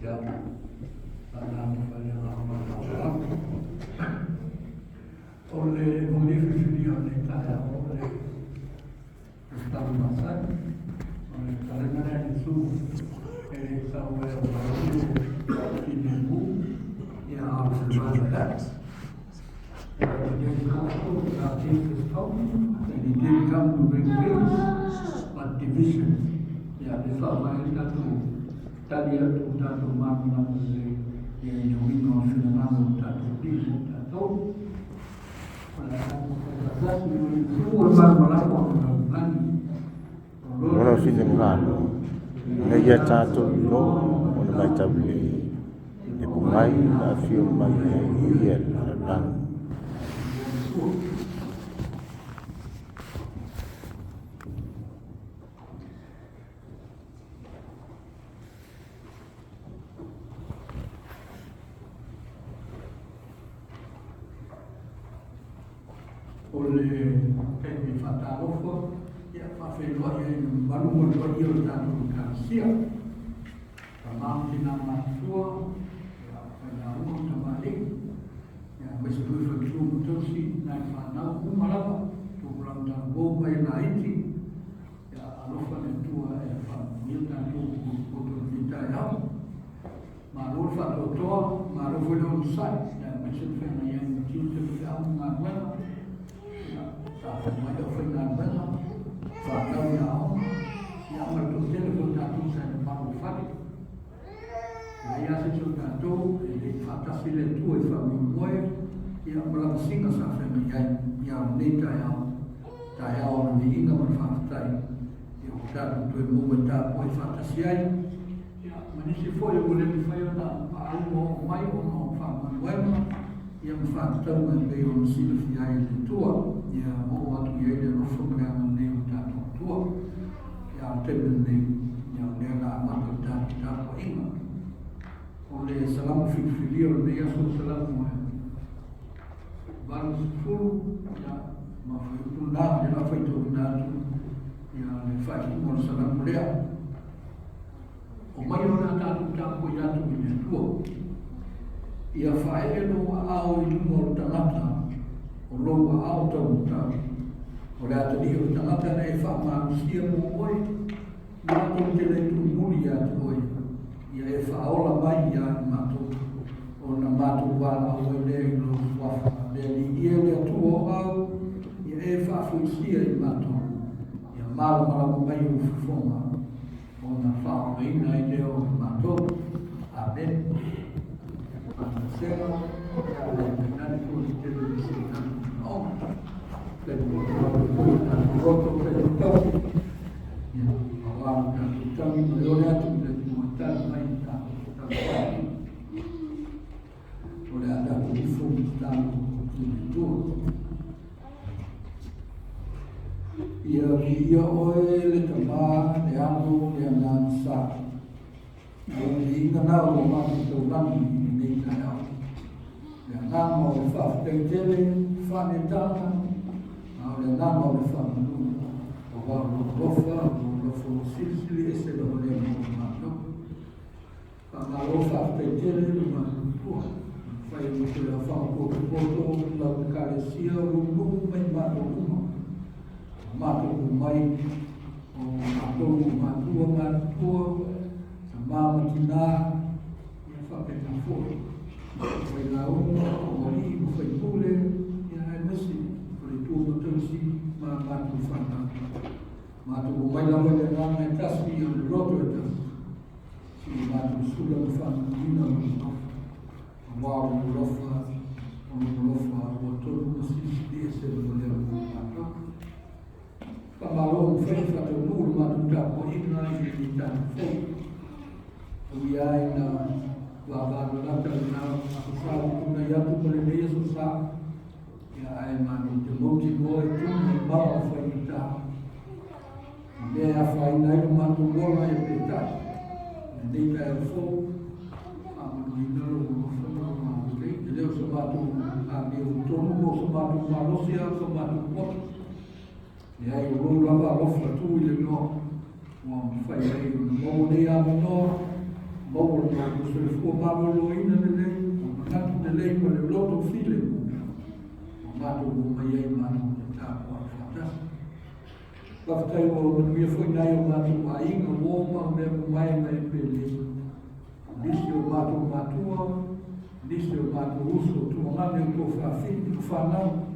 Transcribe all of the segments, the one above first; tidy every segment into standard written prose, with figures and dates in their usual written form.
Ia, faamalo le agaga. O le moli filifilia o lenei taeao o le tatalo masani, o le fetalaiga lea a Iesu, e le sau e aumai le filemu, ia a o le fevaevaeai. Jesus come, and he didn't come to bring peace, but division. Ia, le faavae ai tatou tali atu tatou malamalama lelei ia i le uiga o le finagalo o tatou Alii mo tatou. O le a tatou fai faatasi o Iesu o le malamalama o le lalolagi. Lona finagalo, ina ia tatou iloa ona matau lelei, le pogai na afio mai ai o ia i le lalolagi. O le taimi faatalofa, ia faafeiloai ai i le mamalu ma le paia o le tatou Ekalesia. Tama ma tina matutua, ia failauga ma tamalii, ia aemaise foi faletua ma tausi, nai fanau uma lava, tupulaga talavou ma e laiti, ia alofa le Atua e faamanuia tatou potopoto i lenei taeao. Malo le faatoatoa, malo foi le onosai, ia aemaise le feagai ai ma tiute ma feau ma galuega. Ia, tatou mai le aufaigaluega, fanau i aoga, ia ma le toatele foi o tatou sa i mamalu o fale. Leai lava se isi o tatou e le i faatasi le Atua i faamoemoe, ia ma lavasiga sa feagai ai. Ia o lenei taeao, taeao o le viiga ma le faafetai, ia ua tatou toe maua e tapuai faatasi ai. Ia, ma nisi foi ua le mafai ona maua oo mai ona o faamoemoega, ia ma faatatauga e pei ona silafia ai e le Atua. Ia oo atu i ai le alofa ma le agalelei o le tatou Atua. Ia, a o le taimi lenei, ia o lea o le a amata le tatou tapuaiga. O le Salamo filifilia o lenei aso, o le Salamo e 80, ia, ma fuaiupu lena, o lea o le a faitauina atu ia le faaiuga o le Salamo lea. O mai o le a tatou tapuai atu i le Atua. Ia faaee lou aao i luga o le tagata, o lou aao taumatau. O le atalii o le tagata na e faamalosia mo oe, matou te le tuumuli ia te oe. Ia e faaola mai ia i matou, ona matou valaau ai lea i lou suafa. Le Alii e, le Atua o au, ia e faafoisia i matou. Ia malamalama mai ou fofoga, ona faaolaina ai lea o matou. Amene. Faamaisega, ia le tainane foi le tele o nisi o tatou manaoga. Taimi o tatou tatou loto, taimi tausi, ia, aua lo tatou tagi ma le ole atu i le Atua e tali mai i tatou taumafai. O le a tatou ifo ma tatalo i le Atua. Ia viia oe le Tama, le Alo, le Agaga Sa. O le viiga na ua matou taulagi i lenei taeao. Le agaga o le faafetai tele, faanetaga, a o le agaga o le faamanu. Aua o lou alofa, o lou alofa ua silisili ese lava lea mo matou. Faamalo faafetai tele le matou. Fai o te la whakapotopoto lau ekalesia o lou nuu mai matou uma. Matou mai o matou matua matutua, tama ma tina, ia faapena foi. Failauga, o alii ma faipule, ia aemaise o le tua matausi ma matou whanau. Matou mai lava i le agaga e tasi, o le loto e tasi. Si o matou sula ma faamanuina o lou alofa. Aua o lou alofa, o lou alofa ua tonu ma silisili ese lava lea mo matou. Faamalo ua mafai ona faataunuu le matou tapuaiga i lenei taeao fou. Ui ai na vavalalata lena aso Sa ua tuanai atu ma lenei aso Sa, ia ae matou te mautinoa i tuli ma mala o faigata. I mea e afaina ai lo matou ola ia peitai, lenei taeao fou, faamanuina lou alofa ma lou agalelei. E le o se matou amiotonu po o se matou malosi a o se matou poto. Leai, o lou lava alofa tu i le noa, ua mafai ai ona maua nei avanoa, Maua le matou soifua maloloina lelei, ma manatu lelei ma le loto filemu, ua matou omai ai matou te tapuai faatasi. Faafetai ua manuia foi nai o matou aiga, uo ma mea mamae ma e pele. Nisi o matou matua, nisi o matou uso, tuagane o tuafafine, o fanau,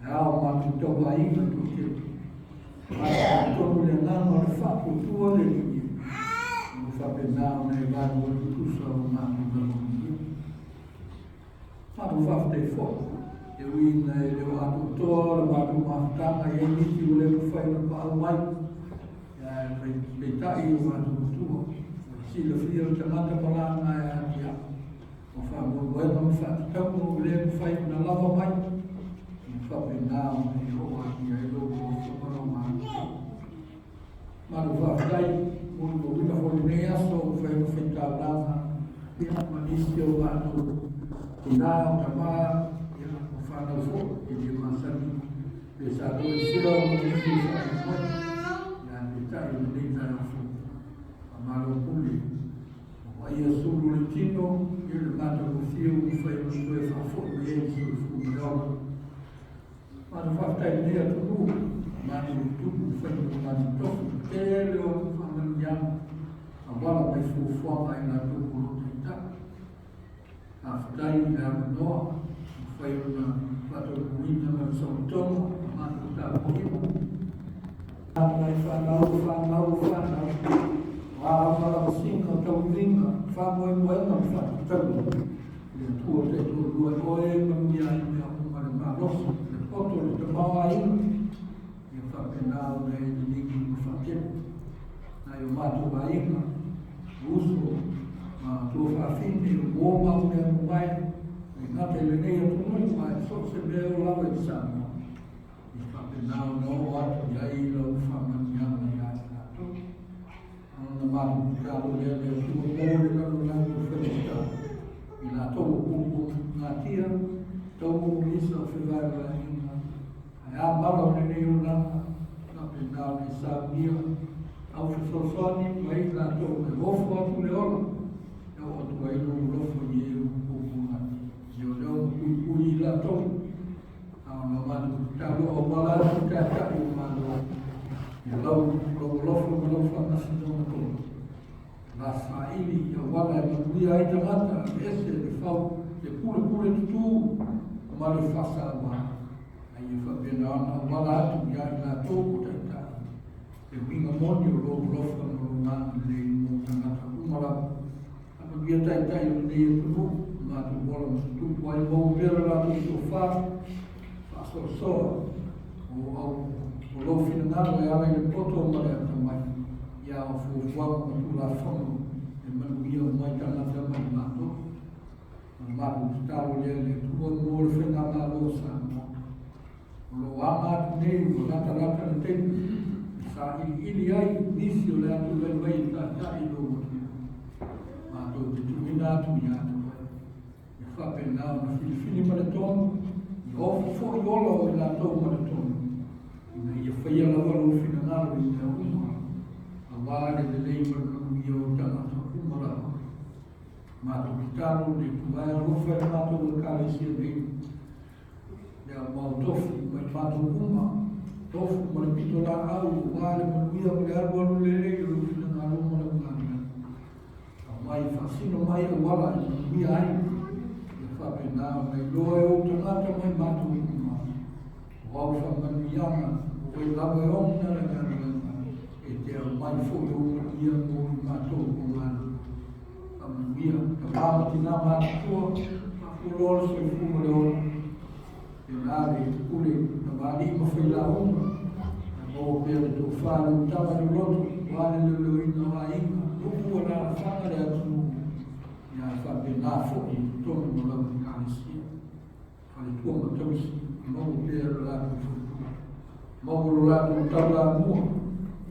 e ao matou tauaiga toatele. Matou tonu le agaga o le faatuatua le Alii, ua faapena ona e valu tutusa o matou lagolagoina. Matou faafetai foi, e ui ina e le o atoatoa le matou mafutaga, e i ai nisi ua le mafai ona paau mai, ae peitai o matou matua, silafia le tagata ma lana e atia, o faamoemoega ma faatatauga ua le mafai ona lava mai, e faapena ona e oo atu i ai lou alofa ma lou agalelei. Matou faafetai molimauina foi lenei aso ua mafai ona faitaulaga ia ma nisi o matou tina o tama ia o fanau foi e le masani pe sa toesea ona nisi o faamoemoe ia peitai o lenei taeao fou. Faamalo pule o vaaia sulu le tino ia le matagofie ua mafai ona toe faafoi mai ai le soifua ma le ola. Matou faafetai i lenei atunuu, matou tupu faiva ma matou tofi, tele o faamanuiaga auala mai fuafuaga a i latou o lo o taitai. Faafetai i le avanoa mafai ona faataunuuina ma le saolotoga o matou tapuaiga. Nai fanau, fanau, fanau, o a lava lavasiga o tauiviga, faamoemoega ma faatatauga, le Atua taitoalua e oe e manuia ai mea uma le malosi, le poto, le tamaoaiga, ia faapena ona e liligi ma faatele. Nai o matou aiga, uso, ma tuafafine, uo ma mea mamae, e gata i lenei atunuu, ae so o se mea o lava i Samoa, ia faapena ona oo atu i ai lau faamanuiaga ia i latou. Ona matou tatalo lea le Atua mo le lalolagi o faigata, i latou o pupugatia, tau misa o fevaevaeaiga, ae a mala o lenei olaga, faapena ona e saunia au fesoasoani mai i latou e ofo atu le ola, e oo atu ai lou alofa i e ua pupugatia. Leoleo ma puipui i latou, a ona matou tatalo auala atu i taitai o Malo, ia lau alofa ma lau faamasinoga tonu. La saili i auala e manuia ai tagata, aveese le fau, le pulepule tutū ma le faasaua, a ia faapena ona auala atu ia i latou o taitai, le uiga moni o lou alofa ma lou agalelei mo tagata uma lava. Faamanuia taitai o lenei atunuu, matou ola ma tutupu ai, maua pea le latou tofa, faasoasoa o au o lou finagalo e ala i le poto ma le atamai, ia o fuafuaga ma tulafono e manuia uma ai tagata ma i matou. O le matou tatalo lea i le Atua mo le faigamalo o Samoa. O lo o aga atu nei ua latalata le taimi e sailiili ai nisi o le a tulai mai e taitai i lou atunuu. Matou te tuuina atu ia te oe. Ia faapena ona filifili ma le tonu, ia ofi foi ola o i latou ma le tonu, ina ia faia lava lou finagalo i mea uma, auā le lelei ma le manuia o tagata uma lava. Matou tatalo le Atua e alofa i le matou ekalesia nei, le aumao tofi mai matou uma, tofu ma le pito laau, auā le manuia ma le alualu lelei o lou finagalo ma lau galuega. Aumai faasino mai auala e manuia ai, ia faapena ona iloa e ou tagata mai matou uma, o au faamanuiaga, o oe lava e ona le galuega, e te aumai foi ou manuia mo i matou o galulue. Faamanuia, tama ma tina matutua, faafualoa le soifua ma le ola, pena le pule tamalii ma failauga, maua pea le tofa le utaga le loto, ua le leoleoina o aiga, nuu alaalafaga le atunuu, ia faapena foi i totonu o lau ekalesia. Faletua ma tausi, maua pea le latou faletua, maua lo latou taulamua,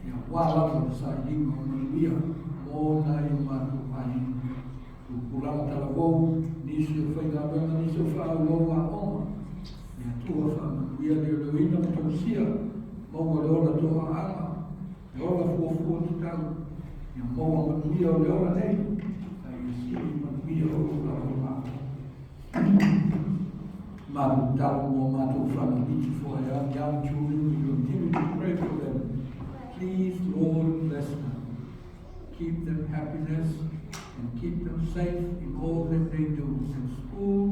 ia ua lava le sailiga o manuia mo nai o matou aiga. Tupulaga talavou, nisi o faigaluega, nisi o faaauau aoga, le Atua faamanuia leoleoina ma tausia, maua le ola toaaga, le ola fuafua tatau. Ia maua manuia o le ola nei, a ia sili manuia o lo lava matou. Matou tatalo mo matou fanau iti for our young children, we continue to pray for them. Please, Lord, bless them. Keep them happiness and keep them safe in all that they do, in school,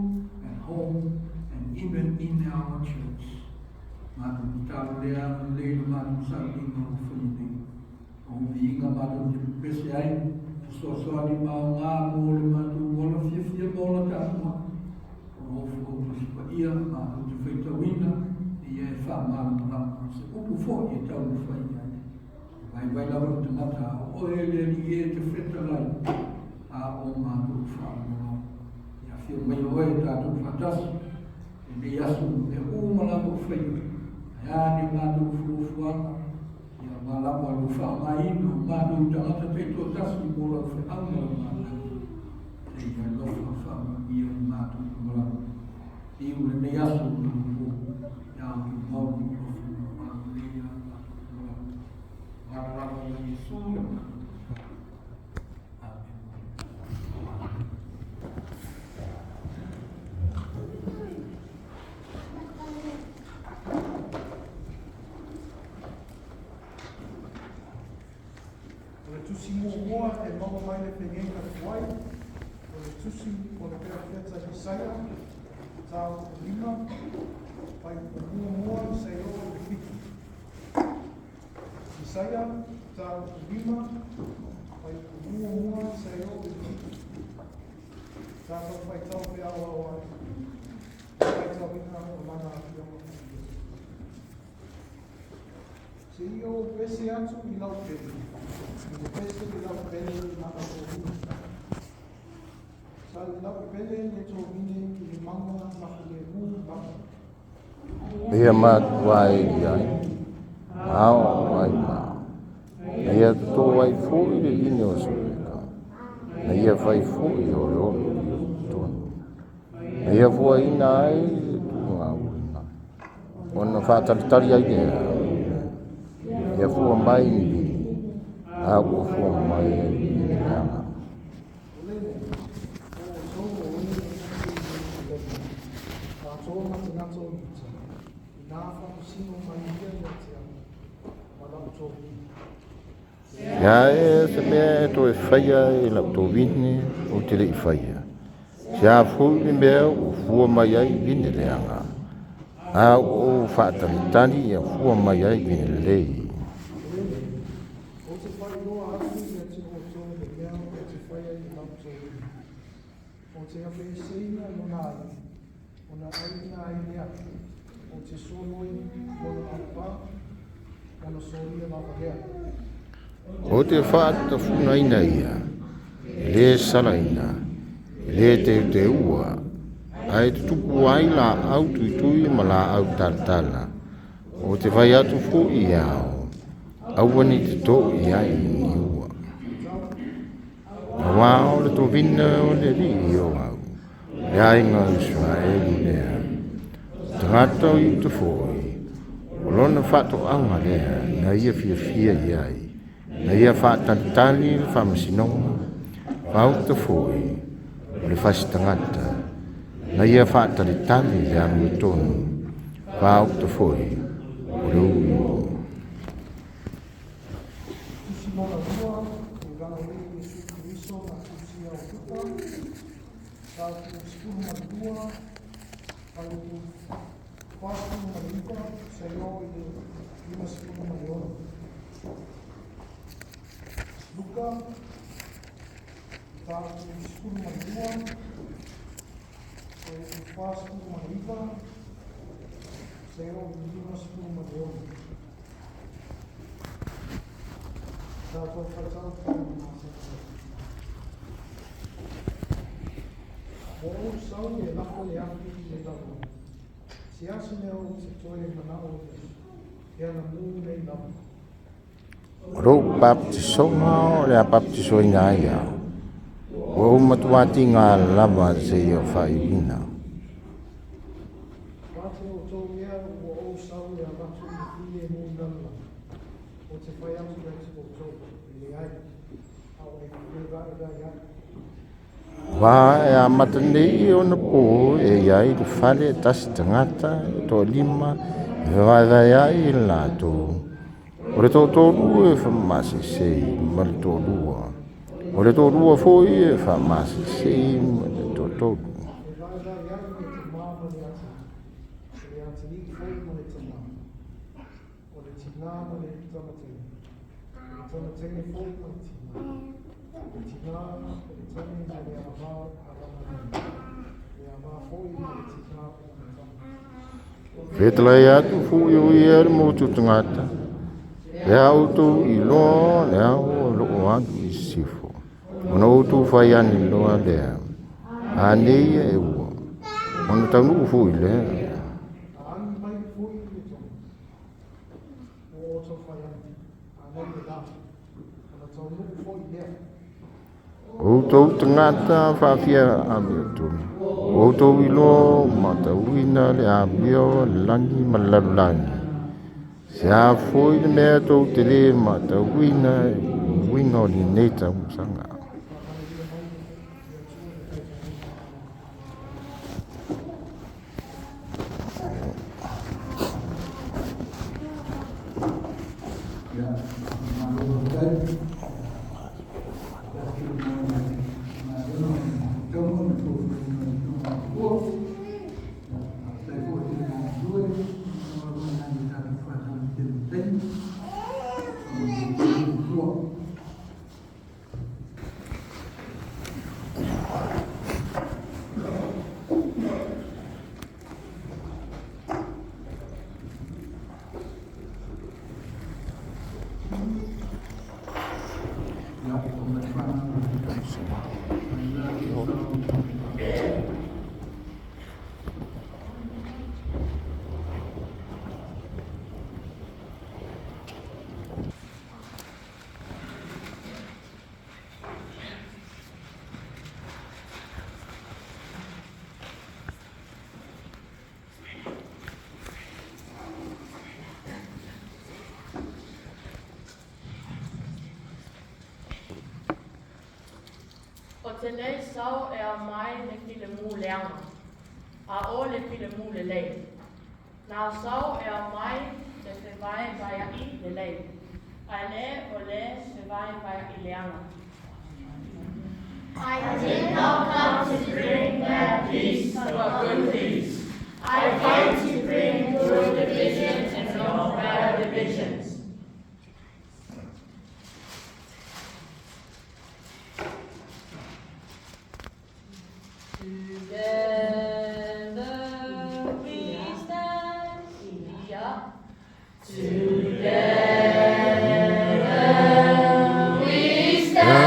at home, and even in our church. Matou tatalo lea lelei le matou sauniga ua faia nei. O viiga matou te pepese ai, fesoasoani ma aoga mo le matou ola fiafia ma ola tapuai. O loo Tusi Paia matou te faitauina, ia e faamalamalama se upu foi e taumafai ai. E vaivai lava le tagata a o oe le Alii e te fetalai, a o matou faalogologo. Ia afio mai oe e tatou faatasi, lenei aso ma mea uma lava o faia. Ae a ni o matou fuafuaga, ia aua lava lou faaaogaina o matou tagata taitoatasi mo lau feau ma lau galuega. Se i alofa faamanuia i matou uma lava. Liu lenei aso ma le po, ia tumau lou alofa ma lau agalelei ia matou uma lava. Ola lava ia Iesu le matou. Amen. O le tusi muamua e maua mai le Feagaiga Tuai, o le tusi o le Perofeta Isaia, mataupu 5, fuaiupu muamua seia oo i le 7. Isaia, mataupu 5, fuaiupu muamua seia oo i le 7. Tatou faitau feaoao ai le faitauina o lana Afioga Paia. Se i ou pese atu i lau pele, i le pese i lau pele i lana tovine. Sa i lau pele le tovine i le mauga na filemu lava. Ia matua e ai, ma ao ai ma. Na ia toto ai foi le vine o Soleka. Na ia fai foi o le olo i o tonu. Na ia fuaina ai le tuugauina. Ona faatalitali ai lea. Ia fua mai ni vini. A ua fua mai ai vine leaga. O lenei, o outou o e e nofo i Ierusalema, atoa ma tagata o Iuta, inā faamasino mai ia ia te au, ma lau tovine. Ia e se mea e toe faia e lau tovine ou te le i faia. Se a foi le mea ua fua mai ai vine leaga. A ua ou faatalitali ia fua mai ai vine lelei. O lenei, ou te faailoa atu ia te outou le mea ou te faia i lau tovine. Ou te aveeseina lona alii, ona aiina ai lea, ou te soloi lona aupā, ona solia lava lea. O te faatafunaina ia, e le salaina, e le teuteua, ae tutupu ai laau tuitui ma laau talatala. O te fai atu foi i ao, aua ne i toto i ai ni ua. Auā o le tovine o le alii o au, le aiga o Isaraelu lea. O tagata o Iuta foi, o lona faatoaga lea na ia fiafia i ai, na ia faatalitali le faamasinoga, faauta foi o le fasi tagata, na ia faatalitali le amiotonu, faauta foi o le uiui. Tusi lona lua, o Lalolei Iesu Keriso na tusia o Luka, mataupu 12, fuaiupu 49, seia oo i le 56. Luka, mataupu 12, fuaiupu 49, seia oo i le 56. Tatou faitau faamasasasa. Ua ou sau e lafo le afi i le lalolagi. Se a se mea ou te toe manao i ai, e anamū nei lava. O lou papatisoga o le a papatisoina ai au. Ua ou matua tiga lava seia faaiuina. Fate outou ea ua ou sau e avatu le filemu i lalolagi. Ou te fai atu ia te outou, e leai. vaevae ai. Auā e amata nei ona pō e i ai le fale e tasi tagata e toalima e fevaevaeaʻi i le latou. O le toatolu e faamasesei ma le toalua, o le toalua foi e faamasesei ma le toatolu. E vaevae ai le tamā ma le atalii, o le atalii foi ma le tamā, o le tinā ma le tamateine, o le tamateine foi ma le tinā, o le tinā o le tane ma le avā a lana nuu, le avā foi ma le tinā o lana tama. Fetalai atu foi o ia i le motu tagata, le a outou iloa le ao o loo alu i sisifo, ona outou fai ane loa lea, anei e ua, ona taunuu foi lea. A agi mai foi le toga, ua outou fai ane, anei le la, ona taunuu foi lea. Outou tagata faafia amiotonu, ua outou iloa matauina le amio a le lagi ma le lalolagi. Se a foi le mea tou te le matauina i uiga o lenei tausaga. Faamanuia mai le Atua i le taitaiga o Lana Ia, malo faafetai. O te lei sau e aumai le filemu leaga, a o le filemu lelei. Na sau e aumai le fevaevaeaʻi lelei, ae le o le fevaevaeaʻi leaga. I did not come to bring bad peace, but good peace. I came to bring good divisions and not bad divisions. Together we stand. Yeah. Together we stand.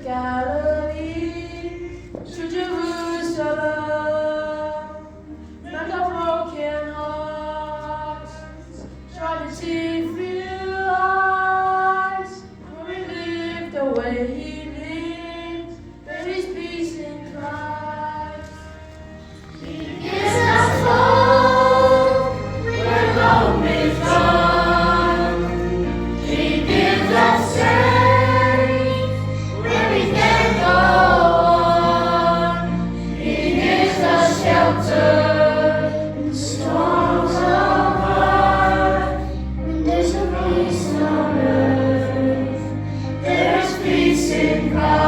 Galilee to Jerusalem. Mend our broken hearts, try to see through eyes. When we live the way He lived, there is peace in Christ. He gives us hope when hope is gone. He gives us strength when we can't go on. He gives us shelter in storms of life. When there's no peace on earth, there is peace in Christ.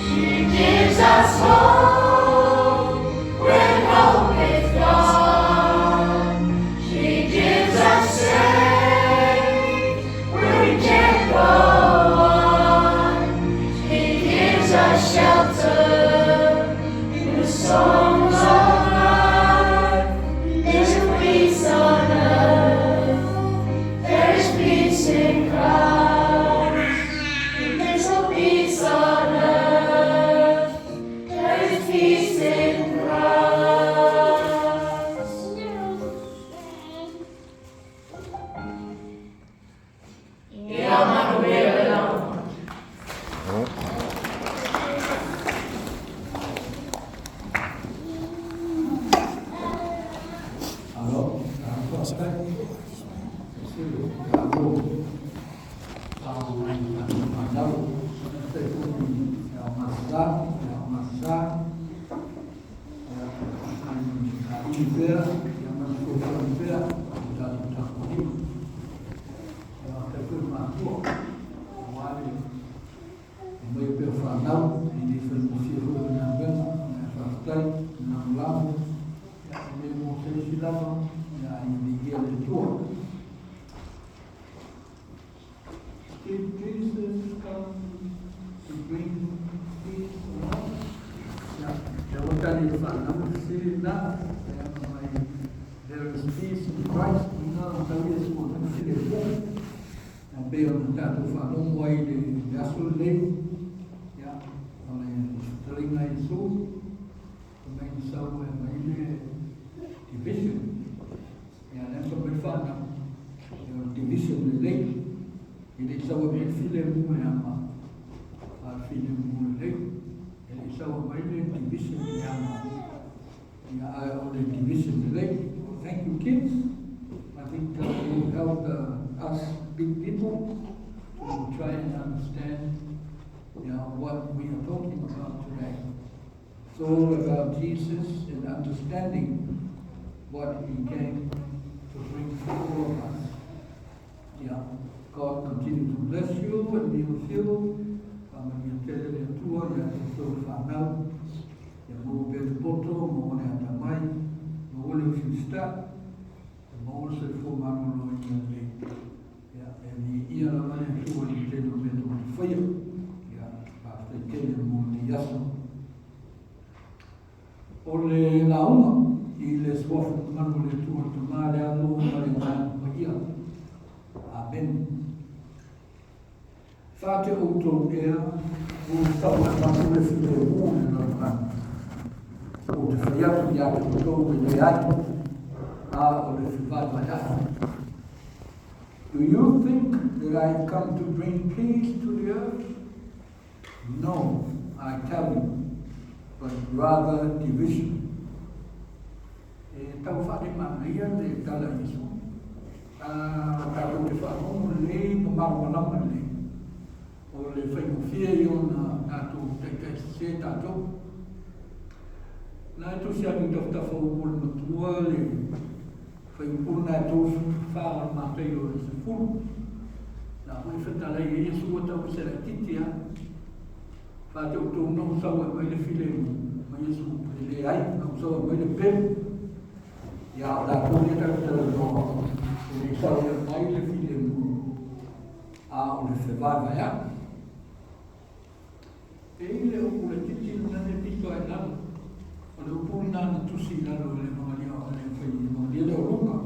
He gives us hope when hope is gone. He gives us strength when we can't go on. He gives us shelter in the storms of life. There's a peace on earth. There is peace in Christ. There's no peace on earth. There is peace in Christ. Ia manuia le lauga. Alo, faafetai. Malo au fanau, faafetai foi i aogasā, aogasā, ai pea, ia masofosoani pea i tatou tapuaiga. Faafetai foi i matua, aua le aumaia pea o fanau, e le faigofie foi le galuega, ae faafetai le lagolago, ia e le mo se isi lava, ia ae viia le Atua. Did Jesus come to bring peace on earth? Ia, ia ua tali e fanau fesili lena, ia mai there is peace in Christ, ina o tau Iesu o lana filemu. Ia pei ona tatou faalogo ai i le aso lenei, ia, o le fetalaiga a Iesu, fai mai na sau e aumai le division. Ia, lea na fai mai le fanau, ia o le division lelei, e le i sau e aumai le filemu e ama, a o le filemu lelei, e le i sau e aumai le division e ama, ia, ae o le division lelei. Thank you, kids. I think you helped us big people to try and understand what we are talking about today. It's all about Jesus and understanding what he came to bring to all of us. Yeah. God continue to bless you and be with you. Faamanuia tele le Atua ia te outou fanau. Ia maua pea le poto, maua le atamai, maua le usiusita'i, ia maua le soifua maloloina lelei. Ia, e viia lava le Atua i le tele o mea tou te faia. Ia, faafetai tele mo lenei aso. O le lauga i le suafa mamalu o le Atua le Tama, le Alo ma le Agaga Paia. Amene. Fa te outou ea ua sau e avatu le filemu i le lalolagi? Ou te fai atu ia te outou e leai, a o le fevaevaea'i. Do you think that I have come to bring peace to the earth? No, I tell you, but rather division. E tau faalemanaia le tala a Iesu. A tatou te faalogo lelei ma malamalama lelei, o le faigofie ia ona tatou taitaisese tatou. Na e tusi atu i tafatafa o upu o le matua le fuaiupu lena e 34 o le Mataio e 10. Na foi e fetalai ai Iesu ua tau ese laitiiti lava. Fa te outou na ou sau e aumai le filemu ma Iesu e leai, na ou sau e aumai le pelu. Ia o latou lea tatou talanoa, e le i sau e aumai le filemu, a o le fevaevaeaʻi. E i le upu laitiiti lena le pito ai i lalo. O le upu lena na tusi i lalo i le Evagalia o le fai Evagalia lea o Luka.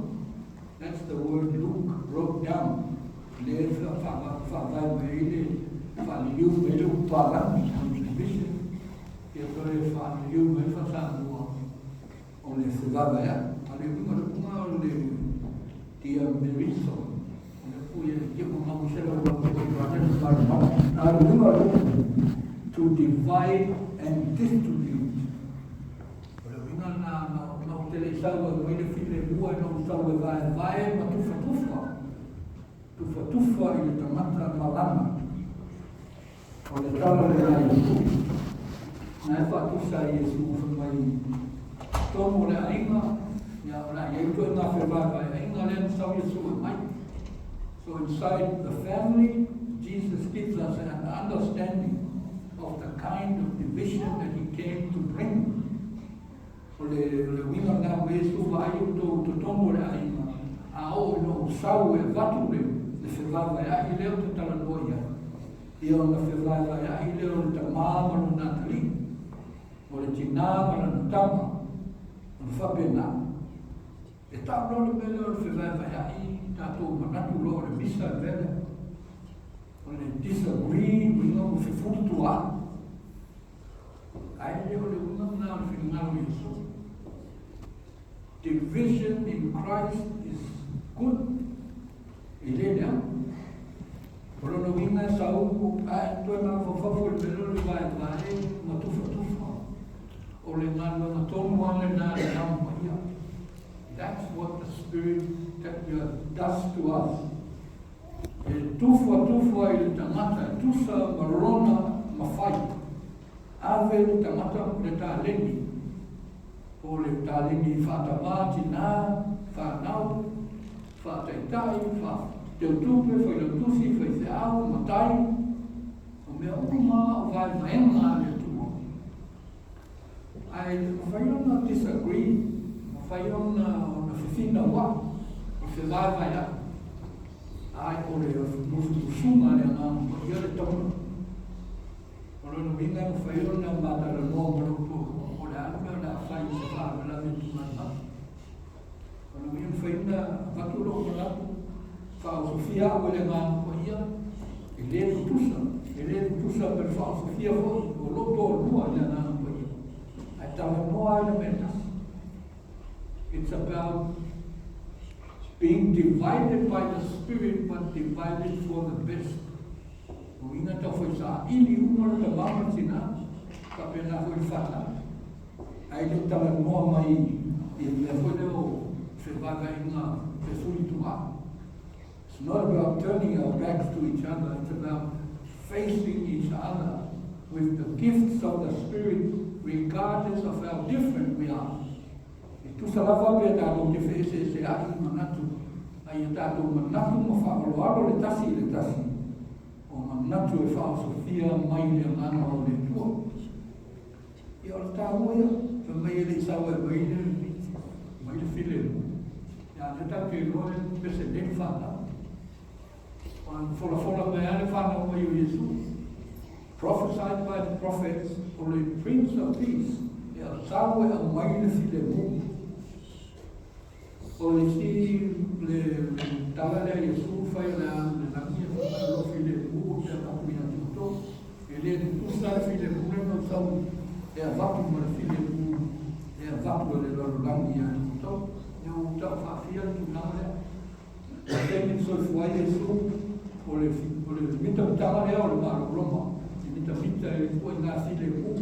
That's the word Luke wrote down. Lea e faavae mai ai le faaliliu mai le upu palagi, division, ia toe faaliliu mai le faasamoa o le fevaevaeaʻi. A o le uiga o le upu lena o le diamerizo. O le upu ia ia a o le uiga o le upu, to divide and distribute. O le uiga lena na ou te le i sau e aumai le filemu ae na ou sau e vaevae ma tufatufa. Tufatufa i le tagata ma lana. O le tala lena a Iesu. Na e faatusa ai Iesu fai mai totonu o le aiga, ia o le a i ai ituaiga fevaevaeaiga lea na sau Iesu e aumai. So inside the family, Jesus gives us an understanding of the kind of division that he came to bring. O le uiga lena o Iesu vaai outou i totonu o le aiga, a oo ina ou sau e avatu le fevaevaeaʻi lea ou te talanoa i ai, ia ona fevaevaeaʻi lea o le tamā ma lona atalii, o le tinā ma lana tama, ona faapena. E tau loa le mea lea o le fevaevaeaʻi, tatou manatu loa o le misa le mea lea. O le disagree, uiga ua fefulitua. Ae le o le uiga lena o le finagalo o Iesu. Division in Christ is good. E le leaga. O lona uiga e sau ae toe mafaufau foi le mea lea o le vaevae ma tufatufa. O le galuega tonu lava lena a le Agaga Paia. That's what the Spirit does to us. E tufatufa i le tagata e tusa ma lona mafai. Ave le tagata le taleni, po o le taleni faatamā, tinā, fanau, faataitai, faateutupe, failautusi, faifeau, matai, o mea uma o vaevaega a le Atua. Ae mafai ona disagree, mafai ona fefinauai, o fevaevaeaʻi, ae o le musumusuga a le Agaga Paia le taunuu. O lona uiga e mafai ona matalanoa ma lou toalua po o le a le mea o le a fai i se faalavelave e tulai mai. O lona uiga e mafai ona avatu lou manatu, faaosofia au e le Agaga Paia, e le tutusa, e le tutusa ma le faaosofia foi o lou toalua i le Agaga Paia, ae talanoa ai le mea e tasi. It's about being divided by the Spirit but divided for the best. O uiga tau fai saili uma le tamā ma le tinā, faapena foi le fanau. Ae le o talanoa mai i le mea foi lea o fevaevaeaiga fefulitua. It's not about turning our backs to each other, it's about facing each other with the gifts of the Spirit regardless of how different we are. E tusa lava pe tatou te feeseeseaʻi i manatu, a ia tatou manatu ma faaaloalo le tasi i le tasi, o manatu e faaosofia mai le Agaga o le Atua. Ia o le taua ia, fai mai e le i sau e aumai le mai le filemu. Ia lea tatou te iloa e pese nei le fanau. Ua folafola mai lava le fanau mai o Iesu. Prophesied by the prophets, o le Prince of Peace, e sau e aumai le filemu. O le isi le tala lea a Iesu fai o le a le lagi e fai mai o lou filemu ou te avatu ia te outou. E le tutusa le filemu lea na ou sau e avatu ma le filemu e avatu e le lalolagi ia te outou. Ia ua tau faafia le tulaga lea. O le taimi na soifua ai Iesu, o le o le mitamitaga lea o le Malo o Roma, e mitamita i le ituaiga filemu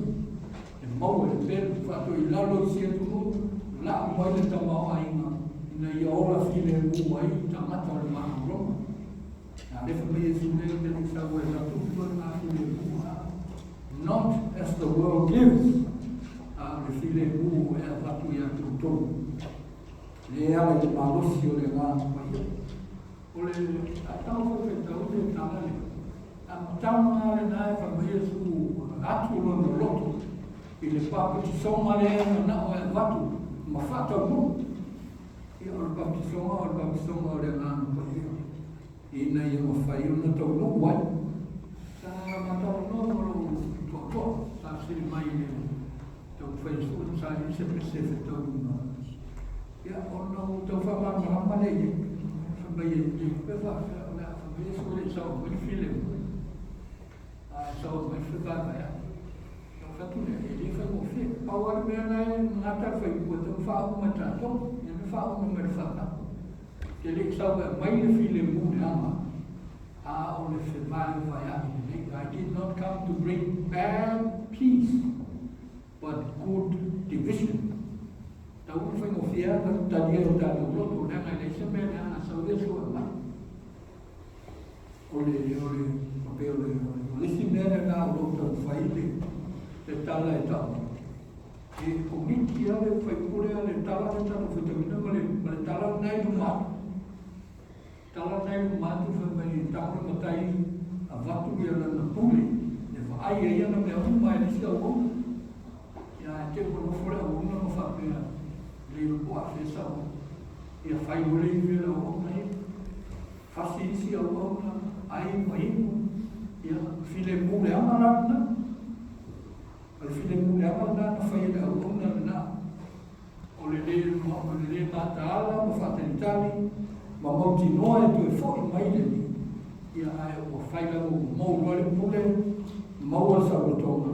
e maua e le pelu faatoi i lalo i isi atunuu, lau mai le tamaoaiga ina ia ola filemu ai tagata o le Malo o Roma. A lea fai mai Iesu nei, ou te le i sau e avatu ituaiga filemu, not as the world gives, a o le filemu e avatu ia te outou. Le ala i le malosi o le Agaga Paia. O le a tau foi faitau le tala lea. A matauga lena e fai mai Iesu atu lona loto i le papatisoga lea e manao e avatu ma faataunuu. Ia, o le papatisoga o le papatisoga o le Agaga Paia ina ia mafai ona taunuu ai. Sa matalanoa ma lou toatoa, sa fesili mai i le taumafai e sue sa i ai se pese e fetaui ma ia ona ou tau faamalamalama lea i ai. Fai mai e le pe faafefea o le a fai mai e sue le i sao mai le filemu ae sao mai le fevaevaea'i. Ona ou fai atu lea, e le faigofie. Pau lava le mea la e gata le faaiuga e tatau ona faauma e tatou, ia na faauma mai le fanau. Te le i sau e aumai le filemu leaga, a o le fevaevaea'i lelei. I did not come to bring bad peace, but good division. Tau ona faigofie lava ona talia e o tatou loto, leaga e leai se mea leaga a sau Iesu e aumai. O le, o le, pei o le, o le isi mea lena o lo o taumafai le, le tala e tau mai. E komiti lava le faipule a le tala lea tatou faitauina ma le, ma le tala lena i luma atu. Tala lena i luma atu fai mai e tago le matai avatu ia lana pule e vaai ai ana mea uma e le isi auauna. Ia ae te ua nofo le auauna ma faapea le iloa po o afea sau ai. Ia fai loa le ivi a le auauna ia. Fasi isi auauna, ai ma inu, ia filemu leaga la lena. O le filemu leaga lena na fai e le auauna lena. O le lē o le lē mataala ma faatalitali ma mautinoa e toe fo'i mai le Alii, ia ae ua fai lava ua mou loa le pule, maua le saolotoga,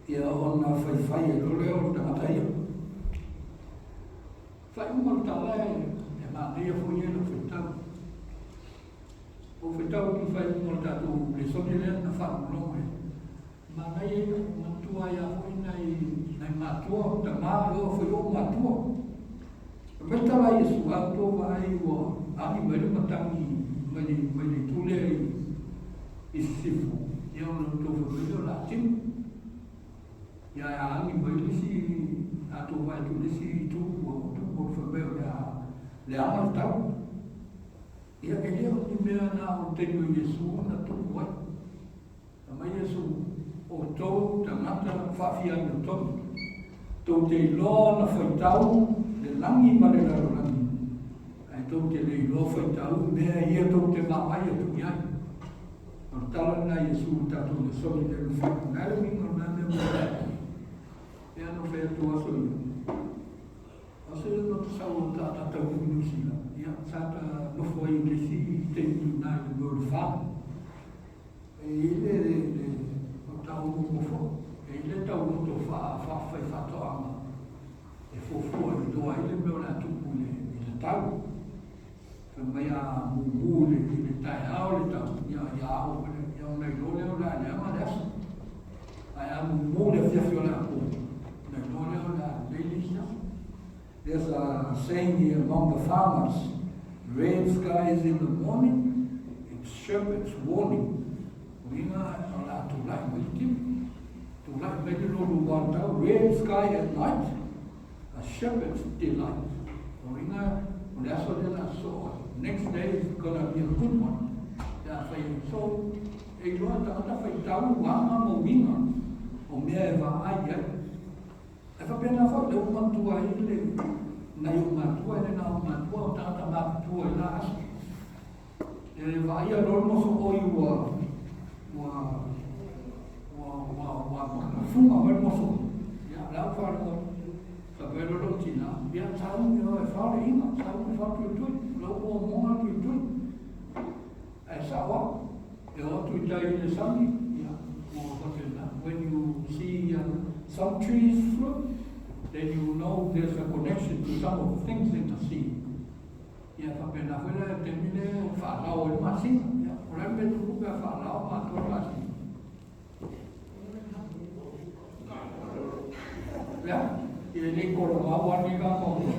ia ona faifai ai loa lea o le tagata ia. Faaiuga o le tala e manaia foi ia i lau faitau. Ua ou faitau atu i le faaiuga o le tatou lesone lea na faalogologo i ai. Manaia ia, manatua ai lava foi nai, nai matua, tama, e oo foi i ou matua. Fai mai le tala a Iesu, a outou vaai ua agi mai le matagi mai le, mai le itu lea i, i sisifo, ia ona outou fai mai lea o le a tino. Ia ae a agi mai le isi, a outou vaai atu i le isi itu ua tupu, ona fai mai o le a leaga le tau. Ia, e le o ni mea na o le taimi o Iesu na tupu ai. Fai mai Iesu, Outou tagata faafiamiotonu, tou te iloa ona faitau le lagi ma le lalolagi, ae tou te le iloa faitau mea ia tou te vaavaai atu i ai. O le tala lena a Iesu i le tatou lesoni lea na fai. O le a le uiga o lena mea mo tatou? E pei ona ou fai atu aso ia, aso ia na ta sau ai ta ta taunuu i Niu Sila, ia, sa ta nofo ai i le isi taimi i ina i le mea o le farm. E i ai le, le, o tauomo foi, e i ai le tauloto faa-faifaatoaga e fuafua e iloa ai le mea o le a tupu i le, i le tau. Fai mai a mumu i le, i le taeao le tau, ia, ia ao foi le, ia ona iloa lea o le a leaga le aso. Ae a mumu i le afiafi o le a po, ona iloa lea o le a lelei le isi aso. There's a saying here among the farmers, red skies in the morning, it's shepherd's warning. Uiga o le a tulai mai le tino. Tulai mai le lolu o tau, red sky at night, a shepherd's delight. Uiga o le aso lea o le a sosoo ai. Next day is gonna be a good one. Pe a fai ai. So, e iloa e tagata faitau aga ma uiga o mea e vaai ai. Ae faapena foi lea ua manatua ai le nai ou matua, e le na o matua o tagata matutua i la aso. E vaaia loa le mosooi ua ua ua ua ua mafuga mai le mosooi. Ia, la ua faalogo atu. Fai mai loa lou tina, ia sauni oe e fao le iga, sauni e fao tuitui, o lau moamoa tuitui. Ae sao lava, e oo atu i tai i le sami, ia, ua faapena. When you see some trees fruit, then you know there's a connection to some of the things in the sea. Ia, faapena foi la i le taimi lea e faalao ai le masina. Ia, o le a le mea e tupu pe a faalao matua le masina? Ia, e le i kolomau lava lenei va maua.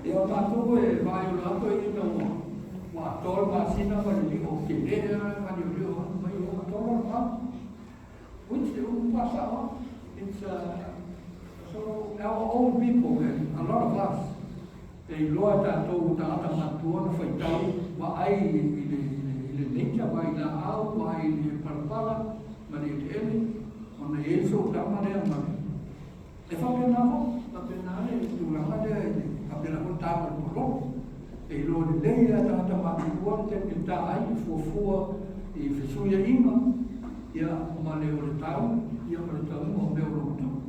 Ia, o matou e vaai o le ato ina ua ua atoa le masina ma le lio tele lea e maliolio mai ua atoa lona mau. Which ua sao lava. It's so our old people and a lot of us e iloa e tatou tagata matutua ona faitau vaai i le nature, vaai i laau, vaai i le palapala. ma le eleele, ona e i ai le sootaga lea ma le. E faapena foi, faapena le tulaga lea i le faapena foi le ta ma le pololo. E iloa lelei lava e tagata matutua le taimi e ta ai, e fuafua i fesuiaiga, ia, ma le o le tau, ia ma le tauga o mea o lo o tupu.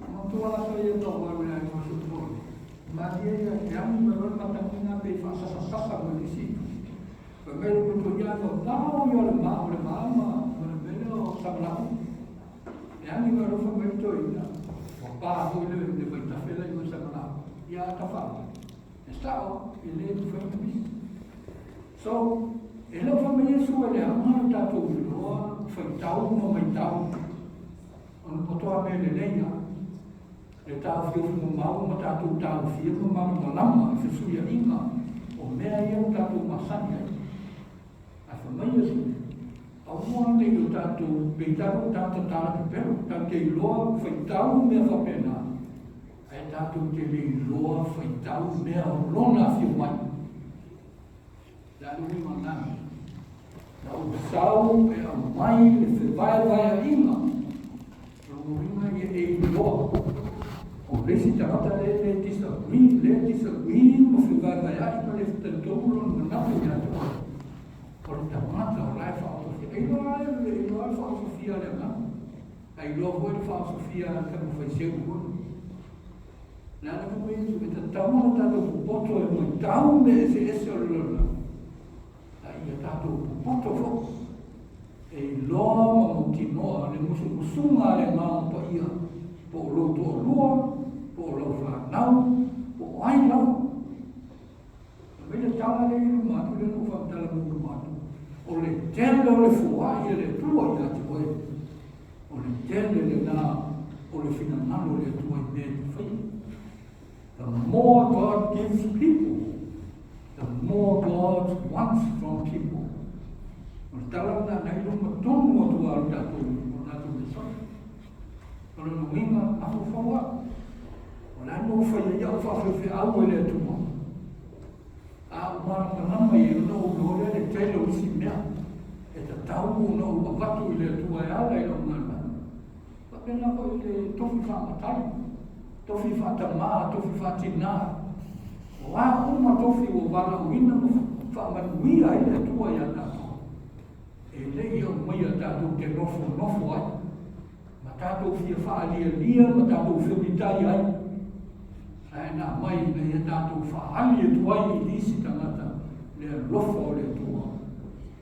Manatua aso ia tau alu le aiga o si ou toalua. Malie ia e agi mai loa le matagi lena pei e faasasasasa mai le isi itu. Fai mai le loto ia ua lao ia o le ma o le va ma ma le mea lea o Samalauga. E agi mai loa fai mai le toeaina, ua pa foi le le vaitafe la i o i Samalauga. Ia a tafa, e sao e le mafai ona misi. So, e le o fai mai Iesu e leaga lo tatou iloa faitau ma maitau ona matua mea lelei lava. Le taofiofi mamao ma tatou taofia ma malamalama i fesuiaiga o mea ia ua tatou masani ai. Ae fai mai Iesu, Aua ne i o tatou peitai o tagata tala pepelo, tatou te iloa faitau mea faapena, ae tatou te le iloa faitau mea o Lona afio mai. Le a le uiga o lena mea? Na ou sau e aumai le fevaevaeaiga. O lona uiga ia e iloa o le isi tagata lea e le disagree, le disagree ma fevaevaeai ma le talitonu lona manatu ia te oe. O le tagata o la e faaosofia. E iloa lava e iloa le faaosofia a le agaga. A iloa foi le faaosofia a le tamafaiseu foi. Le a le mea Iesu e tatau ona tatou popoto e matau mea eseese o le lalolagi, a ia tatou popoto foi e iloa ma mautinoa le musumusuga a le Agaga Paia, po o lou toalua, po o lau fanau, po o ai lava. Fai mai le tala lea i luma atu lea na ou faamatala mai luma atu, o le tele o le foai e le Atua ia te oe, o le tele lena o le finagalo o le Atua i mea e te faia. The more God gives people, the more God wants from people. O le tala lena na i luma tonu atu a o tatou, o tatou mesoa. O lona uiga, mafaufau au. O le a le mea ua fai ai au faafeofeau e le Atua? A ou malamalama i ai ona ou iloa lea le tele o isi mea e tatau ona ou avatu i le Atua e ala i lau galuega. Faapena foi i le tofi faamatai, tofi faatamā, tofi faatinā. O a uma tofi ua valaauina ma faamanuia ai le Atua ia tatou, e le i aumaia tatou te nofonofo ai, ma tatou fia faalialia ma tatou feulitai ai, ae na aumai ina ia tatou faaali atu ai i nisi tagata le alofa o le Atua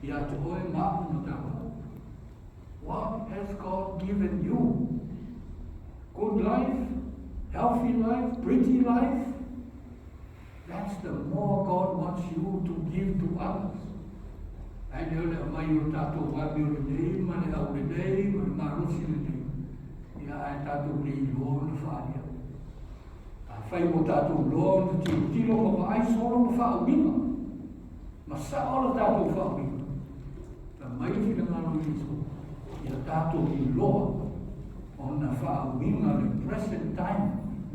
ia te oe ma au ma tatou. What has God given you? Good life, healthy life, pretty life? That's the more God wants you to give to others. Ae le o le aumai o le tatou amio lelei ma le au lelei ma le malosi lelei, ia ae tatou le iloa ona faaalia. Afai ua tatou iloa ona tilotilo ma vaai solo ma faauiga, ma sao le tatou faauiga, fai mai le finagalo o Iesu, ia tatou iloa ona faauiga le present time,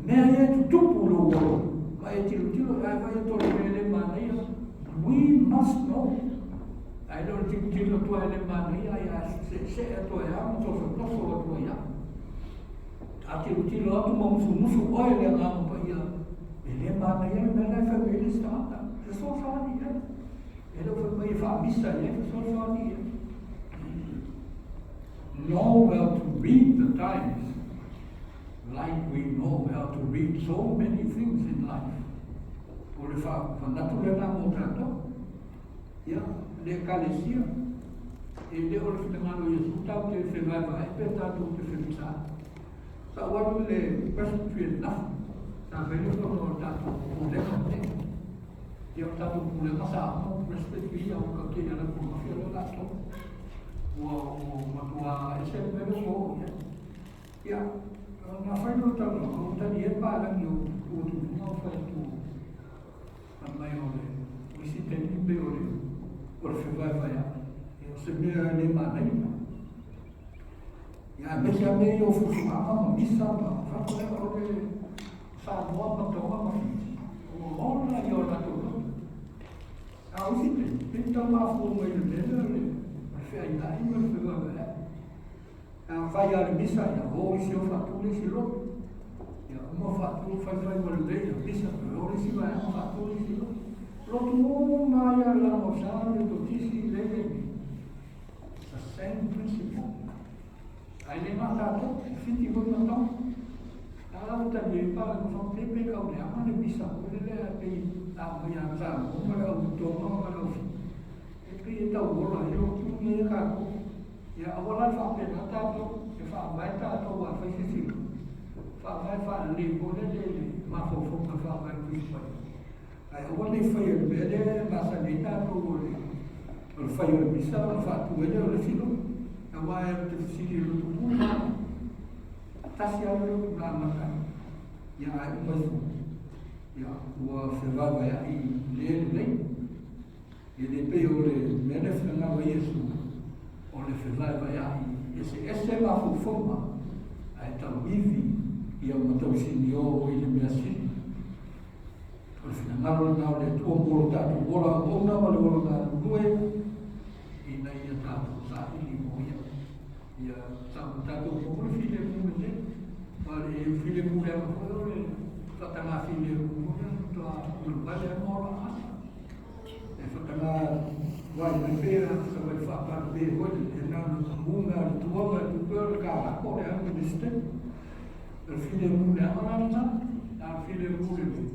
mea ia e tutupu i lou ola, ma e tilotilo, ae fai atu o le mea e le manaia, we must know. Ae le o le tilotilo atu lava e le manaia, ae a seesee atu ai lava ma tosotoso atu ai lava. A tilotilo atu ma musumusu oe i le Agaga Paia, e le manaia le mea la e fai mai ai le isi tagata, fesoasoani i ai. E le o fai mai e faamisa i ai, fesoasoani i ai. Know how to read the times like we know how to read so many things in life. O le faamanatu lena mo tatou. Ia, le Ekalesia, e le o le finagalo o Iesu tatou te fevaevae pe tatou te femusaai. Sa ou alu i le Presbytery ananafi, sa fai le fono a le tatou Pulega nei. Ia, o le tatou Pulega sa aoga Presbytery ia ua tau ala ananafi o lea o le a tonu. Ua matua ese le mea lea ua oo i ai. Ia, na fai lea o le talanoaga, ua talia ai le palagi o tu atu i luga o fai atu Fai mai o le isi taimi pei o le o le fevaevaea'i, ia o se mea e le manaia. Ia aemaise lava mea ia o fuafuaga ma misa ma faapea o le Samoa ma Tonga ma Fiti, ua ola ia o latou loto. A o isi taimi, pei tau mafua mai i le mea lea o le feainai ma le fevaevaea'i. Afai lava i le misa, ia o isi o faatu le isi lotu. Ia uma faatu faifai ua lelei ia misa, toe o le isi vaega faatu le isi lotu. Lotu uma lava ia le lama o sa, Metotisi, le le the same principle. Ai le ma tatou, e fiti foi ma tau. A ua tali ai pa le fa pe pe kau le ama le misa o le le pe a mai a ta mo ma le au tonga ma le au e pe e tau ola e lotu ni e ka ko. Ia aua la le faapena tatou, e faavae tatou a fai se sila. Faavae faalelei foi lele i le mafaufauga faavae Tusi Paia. Ae aua ne i faia i le mea lea e masani ai tatou o le o le fai o le misa ona faatu ai lea o le isi lotu. Aua ou te fesili i le lotu pule ma tasi lava le lotu na amata ai. Ia ae uma ifo. Ia ua fevaevaea'i le lelei. E le pei o le mea lea e finagalo ai Iesu, o le fevaevaea'i eseese mafaufauga, ae tauivi ia ma tausinio i le mea sili. O le finagalo lena o le Atua mo lo tatou ola auauna ma le ola galulue, ina ia tatou saili mo ia. Ia tatou maua le filemu lelei. Aua o le filemu leaga foi o le faataga filemu foi e matua uluvale lava ma ola asa. E faataga vai mai pe a sa vai faapalo pe foi le na munga le tua ma tu pe le ka la ko le anu le ste. O le filemu leaga la lena, a o le filemu lelei.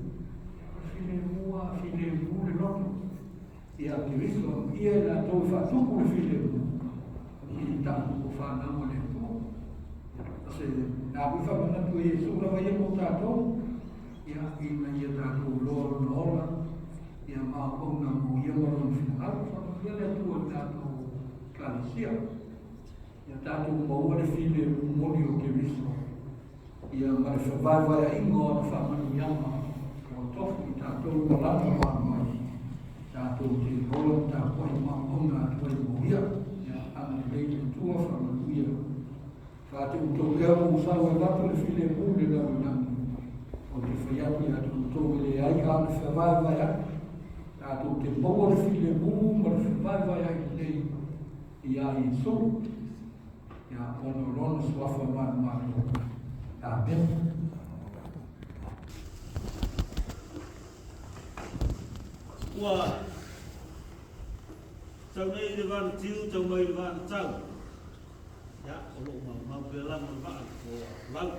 O le filemu a filemu le loto. Ia Keriso, ia i latou e faatupu le filemu i tatou o fanau a le Atua. O se na foi faamanatu e Iesu lava ia mo tatou, ia ina ia tatou loa lona ola, ia maauauna mo ia ma lona finagalo. Faamanuia le Atua i le tatou Ekalesia. Ia tatou maua le filemu moni o Keriso, ia ma le fevaevaeaiga o ana faamanuiaga ua tofu i tatou ma lana maa mai, tatou te ola ma tapuai maumauga atu ai mo ia. Ia agalelei le Atua, faamanuia. Faateutou ea ua ou sau e avatu le filemu i le lalolagi, ou te fai atu ia te outou e leai a o le fevaevaeai. Tatou te maua le filemu ma le fevaevaeai lelei iā Iesu. Ia, ona o lona suafa manumalo. Amene. Ua tau nei le vanatiu, tau mai le vanatau. Ia, o loo maumau pea lava le vaa o lau.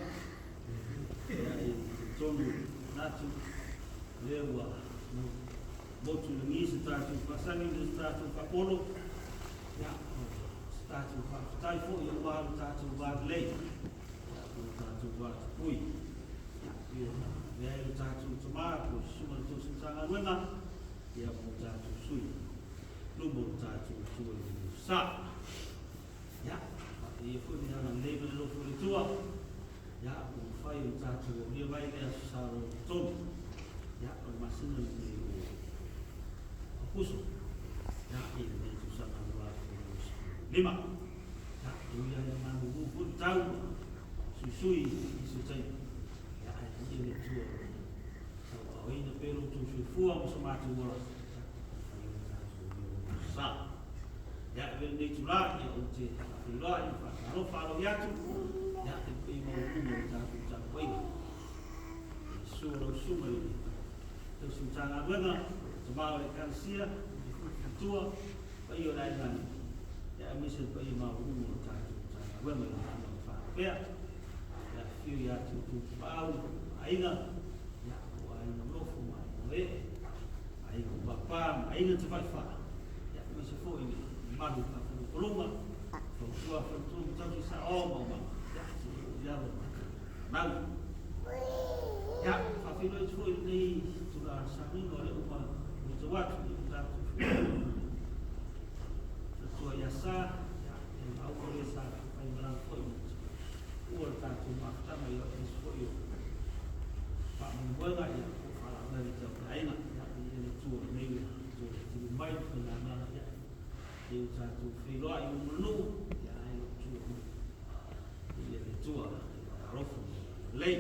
Ia, e talitonu manatu, lea ua motu i lagi se tatou faasagi ma se tatou faapolo. Ia, o se tatou faafetai foi aua lo tatou va lelei, ia, po lo tatou va tupui. Ia, pei ona avea ai lo tatou tama po o se susuga i le tausi Matagaluega, ia, mo tatou sui luma o lo tatou Atua i le sa. Ia, faapea foi le agalelei ma le alofa o le Atua, ia, ua mafai ona tatou aulia mai le Aso Sa lona tolu, ia, o le masina lenei o Aokuso, ia, i lenei tausaga 2025. Ia, e ui lava ina malulu foi le tau ma suisui i nisi o taimi, ia, ae viia le Atua o le tauaoina pea lo outou soifua ma so matou ola, ia, ua mafai ona tatou aulia lona Aso Sa. Ia, e avea lenei itula, ia, ou te faafeiloai ma faatalofa aloaia atu, ia, i le paia maualuga o le tatou tapuaiga. I le susu o lau susuga i le tausi Matagaluega, le tama o le Ekalesia, le faletua, le paia o le aiga, ia, aemaise le paia maualuga o le tatou Matagaluega i ona tulaga faalupea. Ia, afifio ia te outou tapaau, aiga, ia, o aiga nofo ma aiga ee, aiga o papa ma aiga tafaifa, ia, aemaise foi le mamalu o faafolopologa, fautua faletua ma tausi saoao ma omama, ia, seia oo i alo ma fanau. Ia, faafeiloai atu foi i lenei tulaga sauniga o lea ua matau atu i le tatou faletua ia Sa, ia, e maua lea sa faimalaga foi ma ua le tatou mafutaga i nisi foi o faamoemoega, ia, po o faalavelave tau le aiga, ia, viia le Atua o lenei ua toe tili mai le faigamalaga, ia, e o tatou feiloai i luma o le nuu, ia, ae le o tua mai. Viia le Atua, alofa ma lelei.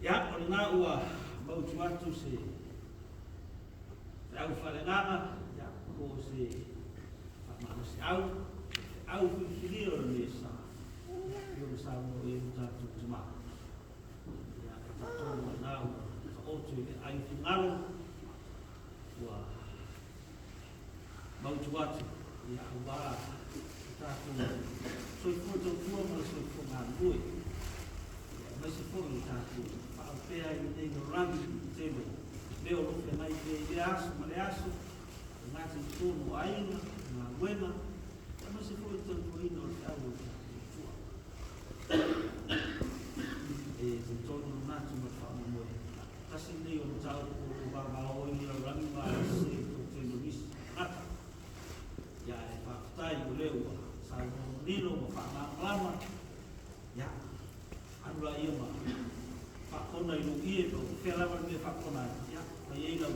Ia, o lena ua mautu atu se feau faaleagaga, ia, po o se faamalosiau, se feau. feau filifilia o lenei sa, ia, e pei ona saunoa i ai lo tatou Tamā. Ia, e talitonu o lena ua taoto i le ai finagalo, ua mautu atu, ia, aua lo tatou soifua tautua ma le soifua galulue, ia, aemaise foi o tatou faaopea i lenei lalolagi i le tele o mea o lo o feagai pea i lea aso ma lea aso, e gata i totonu o aiga, galuega, aemaise foi le tautuaina o le feau o le tatou Atua. E talitonu le manatu ma le faamoemoe, tasi lenei o mataupu o lo o vavao ai le lalolagi ma sese i le toatele o nisi tagata. Ia, ae faafetai o lea ua saunoa manino ma faamalamalama, ia, alu laia ma faakona i lou ie, po o fea lava le mea e faakona ai, ia, fai ai lau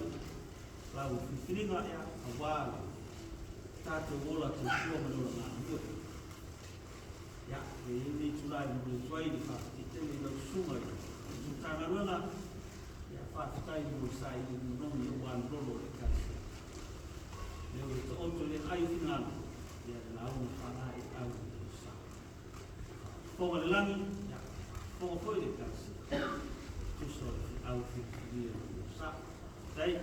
lau filifiliga, ia, aua le tatou ola tautua ma le ola galulue. Ia, e i ai lenei itula e momoli atu ai le faafetai tele i lau susuga i le Matagaluega, ia, faafetai mo le sailiiliga manogi aua le lolo o le Ekalesia. Lea ua taoto i le aai o finagalo, ia, le lauga faalaeiau i le sa. Faafofoga le lagi, ia, faafofoga foi le Ekalesia, tusa o le feau filifilia o le sa. Faafetai.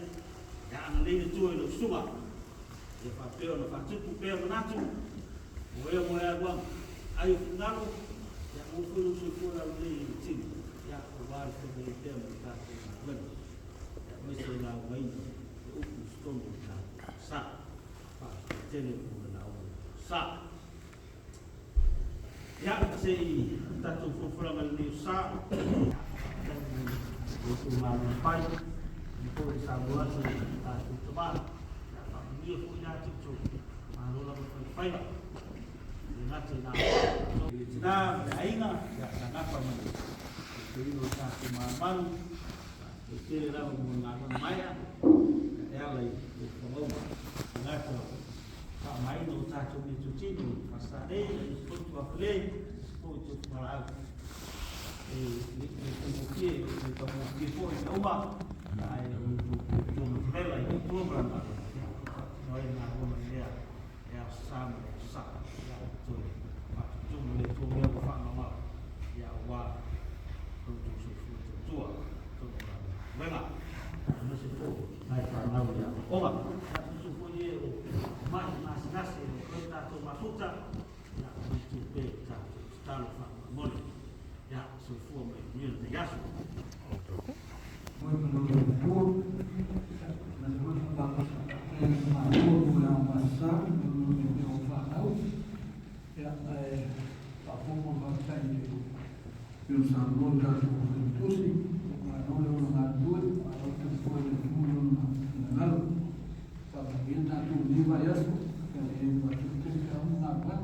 Ia agalelei le Atua i lau susuga, ia faapea ona faatupu pea manatu o ea mo ea aluaga. Ai o finagalo, ia maua foi lou soifua laulelei i le tino, ia aua le feagai ai pea ma le tatou galuega, ia aemaise le laugaina o upu i totonu o le tatou sa. Faafetai tele mo le lauga sa. Ia, se i tatou folafolaga lenei o sa. Faafetai mo lo outou galuega fai, e foi le saunoa atu i le tatou tama. Ia, faamanuia foi ia te outou. Malo lava faifaiva. E le gata i na i le tina ma le aiga, ia, sa gafa ma le tautuaina o le tatou malumalu. Faafetai tele lava mo le galuega maea, e ala i fuafuaga uma. E le gata o faaaogaina o tatou meatotino i Faasalei, i Fotuafale, foi i Tofumalaau. E le faigofie, e le taugofie foi mea uma, ae o le tautua matamela i le Atua ma Lana galuega, e faatino ai le galuega i lea e aso sa ma le aso sa. Ia, toe faatutumu le Atua mea ua faamamao, ia aua lo outou soifua tautua totonu o Lana galuega. Aemaise foi nai fanau i aoaoga. Ia, tutu foi e o mai gasegase o lo tatou mafuta, ia mautu pea i tatou tatalo faamolemole. Ia, soifua ma ia manuia lenei aso. Moe ma lou Atua, ma le foi faamalosi le matua mo le ao masa mo le mea o fanau. Ia, ae faafofoga faafetai i le pei ona saunoa le tatou Failautusi, malo le ola galulue, malo le tautua i le atunuu i lona finagalo. Faamanuia tatou i lenei vaiaso, ia e matou te feau ma galuega.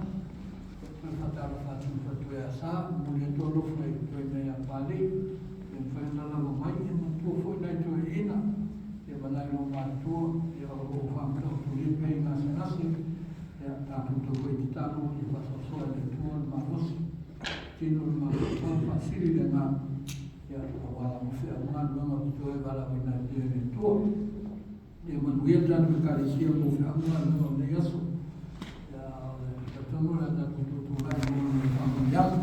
Toe faatalofa atu i le faletua ia Sa, momoli atu alofa i le toeaina ia Papalii, le mafai ona lava mai, ia manatua foi nai toeaiina, ia ma nai loomatutua, ia o lo o faamataotolia pea i gasegase, ia tatou tau foi tatalo ia faasoasoa e le Atua le malosi, tino le mafaufau, faasili le agaga, ia aua lava feau ma galuega o totoe e valaauina ai pea e le Atua. Ia manuia le tatou Ekalesia mo feau ma galuega o lenei aso. Ia, o le talitonu o le a tatou tutulai mo le faamanuiaga.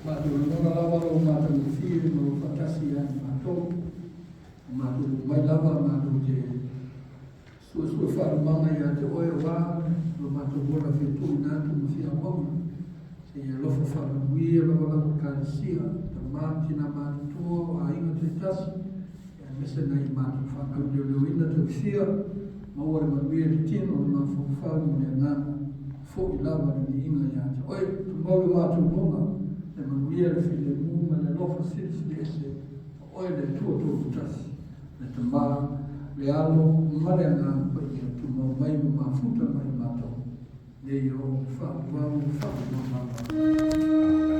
Matou lagona lava lou matagofie ma lou faatasi ia i matou. O matou mai lava matou te suesue faalumaga ia te oe aua lo matou ola fia tuuina atu ma fia auauna. Seia alofa faamanuia lava lau Ekalesia, tama, tina matutua, o aiga taitasi, aemaise nai matou fanau leoleoina tausia, maua le manuia i le tino, le mafaufau ma le agaga, fo'i lava le viiga ia te oe. Tumau i o matou luga, le manuia, le filemu ma le alofa silisili ese, o oe le Atua Tuatasi, le Tama, le Alo ma le Agaga Paia, tumau mai ma mafuta mai matou, nei o faavavau faavavau.